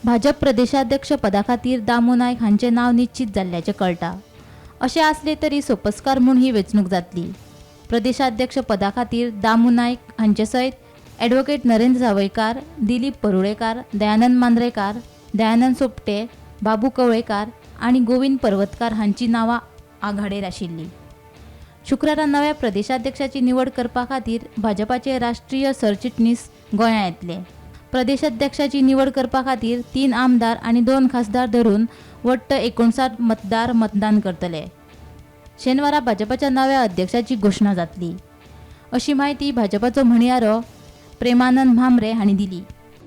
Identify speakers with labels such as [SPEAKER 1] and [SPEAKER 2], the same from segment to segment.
[SPEAKER 1] भाजप प्रदेशाध्यक्ष पदा खातीर दामू नायक हांचें नांव निश्चीत जाल्ल्याचें कळटा. अशें आसलें तरी सोपस्कार म्हूण ही वेंचणूक जातली. प्रदेशाध्यक्ष पदा खातीर दामू नायक हांचे सयत ॲडव्होकेट नरेंद्र सावयकार, दिलीप परुळेकार, दयानंद मांद्रेकार, दयानंद सोपटे, बाबू कवळेकार आनी गोविंद पर्वतकार हांची नांवां आघाडेर आशिल्लीं. शुक्रारा नव्या प्रदेशाध्यक्षाची निवड करपा खातीर भाजपाचे राष्ट्रीय सरचिटणीस गोंयां येतले. प्रदेशाध्यक्षाची निवड करपा खातीर तीन आमदार आनी दोन खासदार धरून वट्ट 59 मतदार मतदान करतले. शेनवारा भाजपाच्या नव्या अध्यक्षाची घोशणा जातली, अशी म्हायती भाजपाचो म्हणयारो प्रेमानंद म्हांबरे हांणी दिली.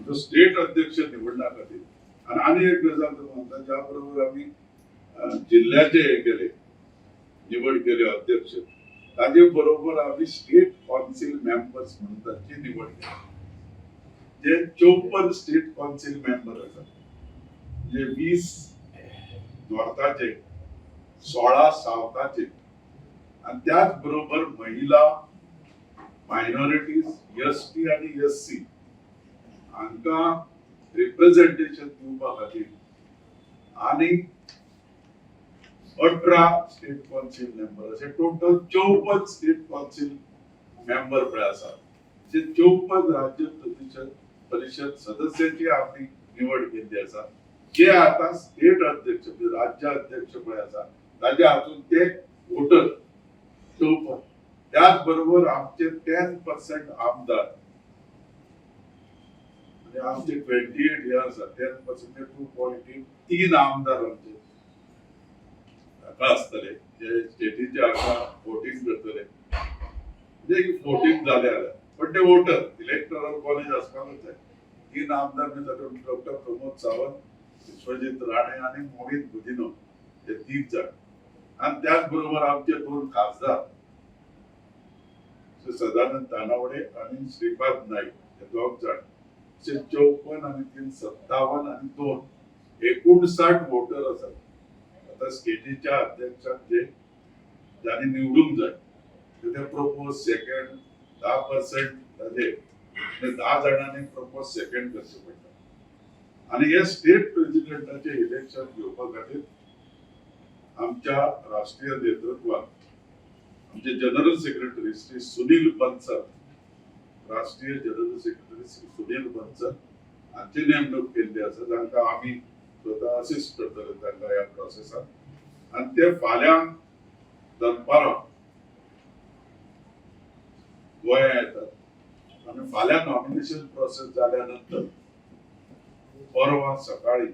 [SPEAKER 2] जो स्टेट अध्यक्ष निवडण्या खातीर आनी आनी एक गजाल तुमकां सांगता, ज्या बरोबर आमी जिल्ल्याचे हे केले, निवड केले अध्यक्ष, ताजे बरोबर आमी स्टेट काउन्सिल मेंबर्स म्हणून तांची निवड केली, जे 54 स्टेट काउन्सिल मेंबर आसात, म्हणजे 20 नॉर्थाचे, 16 सावथाचे आणि त्याच बरोबर महिला, मायनॉरिटीज, एस टी आणि एस सी हांकां रिप्रेझेंटेशन दिवपा खातीर आणि 18 स्टेट काउन्सिल मेंबर, असे टोटल 54 स्टेट काउन्सिल मेंबर पळय आसात. जे 54 राज्य प्रतिशत परिषद सदस्याची आमी निवड केल्ली आसा, जे आता स्टेट अध्यक्ष म्हणजे राज्य अध्यक्ष पळय आसा ताज्या हातून ते वोटर 54. त्याच बरोबर आमचे 10% आमदार, म्हणजे आमचे 28 हे आसा, 10% 2.3 आमदार आमचे हाका आसतले, जे स्टेटीचे हाका वोटींग करतले. म्हणजे वोटींग जाले जाल्यार, पण ते वोटर इलेक्टोरल कॉलेज आसपाकच जाय. तीन आमदार म्हणजे तातूंत डॉक्टर प्रमोद सावंत, विश्वजीत राणे आणि मोहित गुदिन्हो हे तीन जण आणि त्याच बरोबर आमचे दोन खासदार श्री सदानंद तानावडे आणि श्रीपाद नाईक हे दोग जण, असे 54 आणि तीन 57 आणि दोन 59 वोटर आसात. आता स्टेटीच्या अध्यक्षाक जे ज्यांनी निवडूंक जाय ते प्रपोज सेकंड 10% ताजे, म्हणजे 10 जाणांनी प्रपोज सेकंड करचे पडटा. आणि हे स्टेट प्रेसिडेंटाचे इलेक्शन घेवपा खातीर आमच्या राष्ट्रीय नेतृत्वान आमचे जनरल सेक्रेटरी श्री सुनील बन्सल, राष्ट्रीय जनरल सेक्रेटरी श्री सुनील बन्सल हांची नेमणूक केल्ली आसा, जांकां आमी स्वता असिस्ट करतले तांकां ह्या प्रोसेसात. आनी ते फाल्यां दनपारां गोंया येतात आनी फाल्यां नॉमिनेशन प्रोसेस जाल्या नंतर परवा सकाळी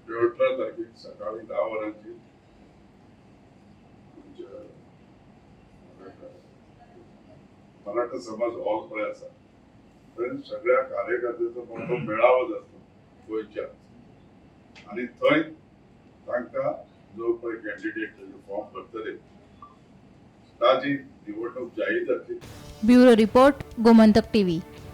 [SPEAKER 2] 18 तारखेक सकाळी 10 वरांचेर आमच्या मराठा समाज हॉल पळय आसा, थंय सगळ्या कार्यकर्त्यांचो मोठो मेळावो जातलो गोंयच्या आनी थंय तांकां जो पळय कॅन्डिडेट फॉर्म भरतले ताजी निवडणूक जाहीर जातली.
[SPEAKER 1] Bureau report, Gomantak TV.